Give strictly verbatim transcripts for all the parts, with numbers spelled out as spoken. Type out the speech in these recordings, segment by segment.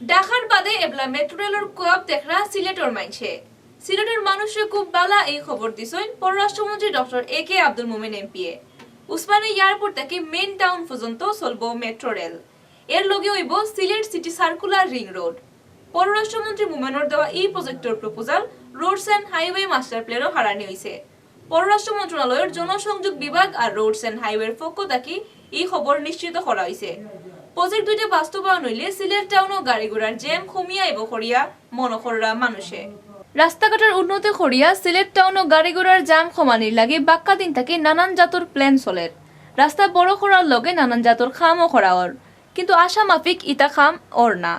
ঢাকার বাদে এবলা মেট্রো রেলর কুয়াব দেখরা সিলেটর মাইনষে। সিলেটর মানুষরে খুব বালা এই খবর দিছইন পররাষ্ট্রমন্ত্রী ডক্টর এ কে আব্দুল মোমেন এমপিএ। উসমানী এয়ারপোর্ট থাকি মেইন টাউন পর্যন্ত চলবো মেট্রো রেল। এর লগে অইবো Sylhet city circular ring road. পররাষ্ট্রমন্ত্রী মোমেনর দেওয়া এই projector proposal roads and highway master প্ল্যানও হারানি অইছে। পররাষ্ট্র মন্ত্রণালয়র জনসংযোগ বিভাগ আর রোডস অ্যান্ড হাইওয়ের পক্ষ থাকি এই খবর নিশ্চিত করা অইছে। প্রজেক্ট দুইটা বাস্তবায়ন অইলে সিলেট টাউনও গাড়ি ঘোড়ার জ্যাম কমিয়া আইবো করিয়া মনো কররা মানুষে। রাস্তাঘাটর উন্নতি করিয়া সিলেট টাউনও গাড়ি ঘোড়ার জ্যাম কমানির লাগি বাক্কা দিন থাকি নানান জাতর প্ল্যান চলের। রাস্তা বড় করার লগে নানান জাতর কামও করা অর, কিন্তু আশা মাফিক ইতা কাম অর না।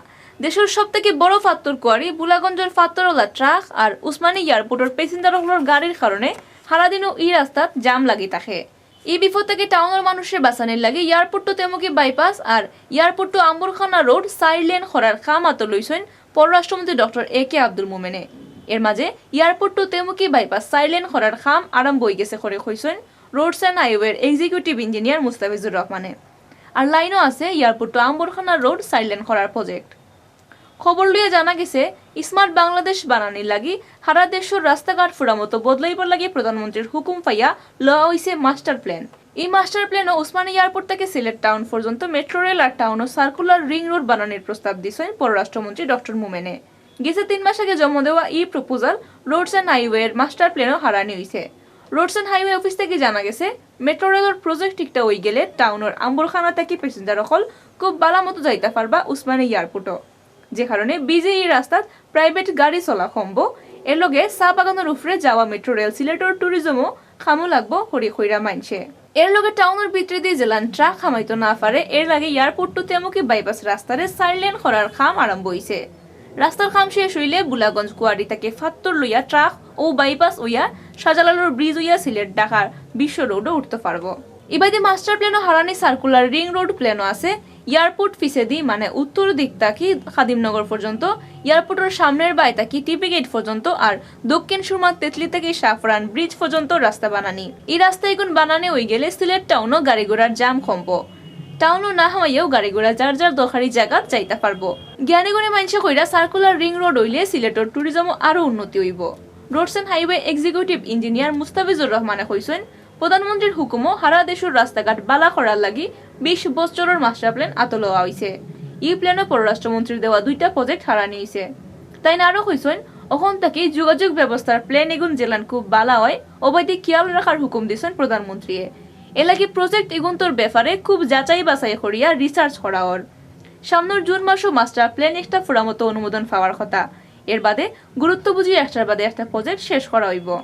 দেশর সব থাকি বড় ফাত্তর কুয়ারি বুলাগঞ্জর ফাত্তরওয়ালা ট্রাক আর উসমানী এয়ারপোর্টর প্যাসেঞ্জার অকলর গাড়ির কারণে হারাদিনও ই রাস্তাত জ্যাম লাগি থাকে। ই বিপদ থাকি টাউনর মানুষরে বাঁচানির লাগি এয়ারপোর্ট টু তেমুকি বাইপাস আর এয়ারপোর্ট টু আম্বরখানা রোড চাইর লেন করার কাম আতো লইছইন পররাষ্ট্রমন্ত্রী ডক্টর এ কে আব্দুল মোমেনে। এর মাঝে এয়ারপোর্ট টু তেমুকি বাইপাস চাইর লেন করার কাম আরম্ভ অইগেছে করি কইছইন রোডস অ্যান্ড হাইওয়ের এক্সিকিউটিভ ইঞ্জিনিয়ার মুস্তাফিজুর রহমানে। আর লাইনও আছে এয়ারপোর্ট টু আম্বরখানা রোড চাইর লেন করার প্রজেক্ট। খবর লইয়া জানা গেছে, স্মার্ট বাংলাদেশ বানানির লাগি হারা দেশর রাস্তাঘাট ফুরামতো বদলাইবার লাগি প্রধানমন্ত্রীর হুকুম পাইয়া লওয়া অইছে মাস্টার প্ল্যান। এই মাস্টার প্ল্যানও উসমানী এয়ারপোর্ট থাকি সিলেট টাউন পর্যন্ত মেট্রো রেল আর টাউনও সার্কুলার রিং রোড বানানির প্রস্তাব দিছইন পররাষ্ট্রমন্ত্রী ডক্টর মোমেনে। গেছে তিন মাস আগে জমা দেওয়া ই প্রপোজাল রোডস অ্যান্ড হাইওয়ের মাস্টার প্ল্যানও হারানি অইছে। রোডস অ্যান্ড হাইওয়ে অফিস থাকি জানা গেছে, মেট্রো রেলর প্রজেক্ট ঠিকটা অইগেলে টাউনর আম্বরখানা থাকি প্যাসেঞ্জার অকল খুব বালা মতো যাইতা পারবা উসমানী এয়ারপোর্টও, যে কারণে বিজি ই রাস্তাত প্রাইভেট গাড়ি চলা কমবো। এর লগে চা বাগানর উপরে যাওয়া মেট্রো রেল সিলেটর ট্যুরিজমও কামো লাগবো করি কইরা মাইনষে। এর লগে টাউনর ভিতরেদি যেলান ট্রাক হামাইতো না পারে, এর লাগি এয়ারপোর্ট টু তেমুকি বাইপাস রাস্তারে চাইর লেন করার কাম আরম্ভ অইছে। রাস্তার কাম শেষ অইলে বুলাগঞ্জ কুয়ারি থাকি ফাত্তর লইয়া ট্রাক ও বাইপাস অইয়া শাহজালালর ব্রিজ অইয়া সিলেট ঢাকার বিশ্ব রোডও উঠতো পারবো। ইবাদি মাস্টার প্ল্যানও হারানি সার্কুলার রিং রোড প্ল্যানও আছে। এয়ারপোর্ট পিছেদি মানে উত্তর দিক থাকি খাদিমনগর পর্যন্ত, এয়ারপোর্টর সামনের বায় থাকি টিপি গেট পর্যন্ত আর দক্ষিণ সুরমা তেতলি থাকি শাহপরান ব্রিজ পর্যন্ত রাস্তা বানানি। ই রাস্তা ইগুন বানানি অইগেলে সিলেট টাউনও গাড়ি ঘোড়ার জ্যাম কমবো। টাউনও না হামাইয়াও গাড়ি ঘোড়া যার যার দরকারি জাগাত যাইতা পারবো। জ্ঞানীগুণী মাইনষে কইরা সার্কুলার রিং রোড অইলে সিলেটর ট্যুরিজমও আরো উন্নতি অইবো। Roads and highway executive engineer Mustafizur রহমানে কইছইন, প্রধানমন্ত্রীর হুকুমও হারা দেশর রাস্তাঘাট বালা করার লাগি বিশ বছরর মাস্টার প্ল্যান আতো লওয়া অইছে। ই প্ল্যানও পররাষ্ট্রমন্ত্রীর দেওয়া দুইটা প্রজেক্ট হারানি অইছে। তাইন আরো কইছইন, অখন থাকি যোগাযোগ ব্যবস্থার প্ল্যান ইগুন যেলান খুব বালা অয়, অবাদি খিয়াল রাখার হুকুম দিছইন প্রধানমন্ত্রীয়ে। এরলাগি প্রজেক্ট ইগুন্তর ব্যাপারে খুব যাচাই বাছাই করিয়া রিসার্চ করা অর। সামনর জুন মাসও মাস্টার প্ল্যান একটা ফুরামতো অনুমোদন পাওয়ার কথা। এর বাদে গুরুত্ব বুঝি একটার বাদে একটা প্রজেক্ট শেষ করা অইবো।